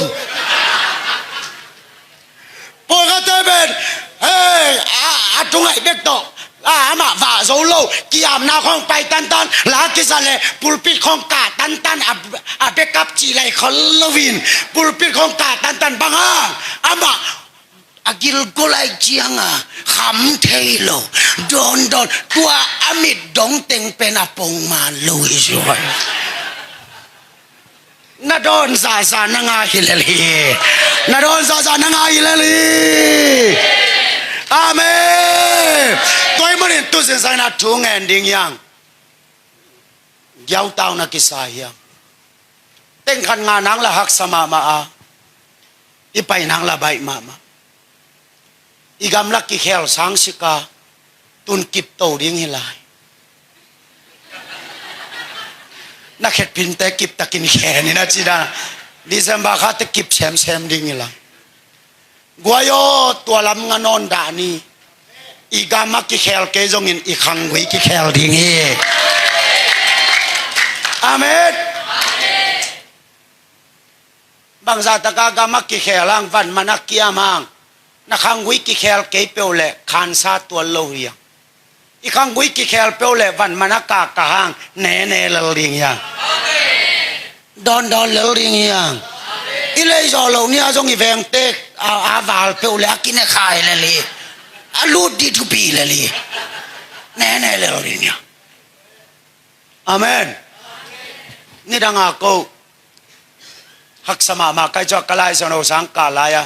Pawlkhatte pen hei a, a thungaih bek tawh a, amah vah zo lo, kiamna khawng pai tantan, la kisa le pulpit khawng kah tantan, a, a backup cih lai khol loin pulpit khawng kah tantan, bang hang amah a gilgol ai cianga kham thei lo. Dawndawn tua a mit dong teng pen a pongman lo hi zuai. Na dawn zahzah na ngah hi lel hi. Na dawn zahzah na ngah hi lel hi. Amen. Tua ahih manin tu zingsang in a thu ngen ding hiang. Giautau na kisa hiang. Teng khat ngah nang la haksa mahmah a, i pai nang la baih mahmah. I gamla kikhel sang sika tun kip to ding hi lai. Na khetphinte kip takin khen in a ci dan. December kha te kip semsem ding hi lai. Guai aw, tua lam nga nawn dah ni. I gam a kikhel kei zongin i khanggui kikhel ding hi. Amen. Bangzah taka gam a kikhel hang, van man a kiam hang, na khanggui kikhel kei peuh leh khansa tuan lo hi hang. I khanggui kikhel peuh leh van man a kaka hang, nene lel ding hi hang. Dawndawn lel ding hi hang. I leizawh loh ni a zong i vengte a, a val peuh leh a kine khai lel hi. A lut dih thupi lel hi. Nene lel ding hi hang. Amen. Nidang a ko haksa mahmah kai cuak ka lai zong lo sang ka lai a,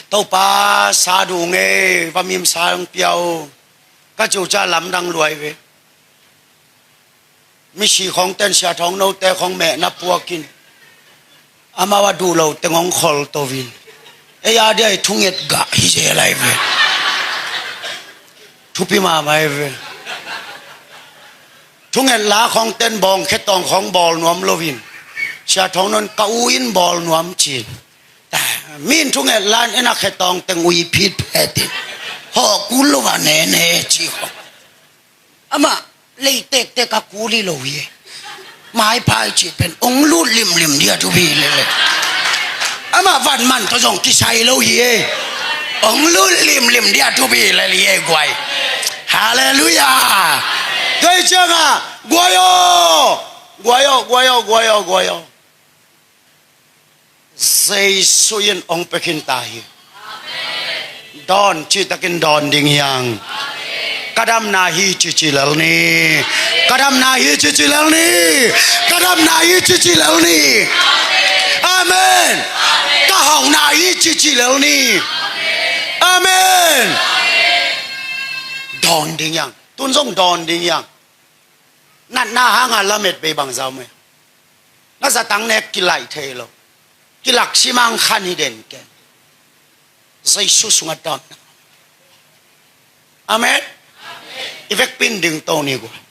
Topa sa dung e, va mim sa hong pia o. Ka cuca lamdang luai ve. Misi khawng ten sia thawng note khawng mehna puakin amau a duh lo teng hong khol to vin. Ei a dia i thunget gah hi zel ai ve. Thupi mahmah ai ve. Thunget la khawng ten bawng khetawng khawng bawl nuam lovin sia thawng non ka u in bawl nuam cin. Min thunget lan ena khetawng teng ui phit phetin hawh kul lo va nene ci khawng. Amah Lei tektek a kul hi lo hi e. Maiphai cih pen ong lut limlim dia thupi lele. Amah van man tawh zong kisai lo hi e. Ong lut limlim dia thupi lele hi e guai. Halleluiah. Tua hi ciangah guai aw, guai aw, guai aw, guai aw, guai aw. Jesu in ong pia khin ta hi. Dawn, citakin dawn ding hi hang. Ka damna hi cici lel ni. Ka damna hi cici lel ni. Ka damna hi cici lel ni. Amen. Ka hauhna hi cici lel ni. Amen. Dawn ding hi hang. Tun zong dawn ding hi hang. Natna hanga lamet bei bangzah om e. Na zatang nek kilaih thei lo. Kilak simang khan hi den ken. Jesu sungah dawn. Amen. I vekpi in dingto ni guai.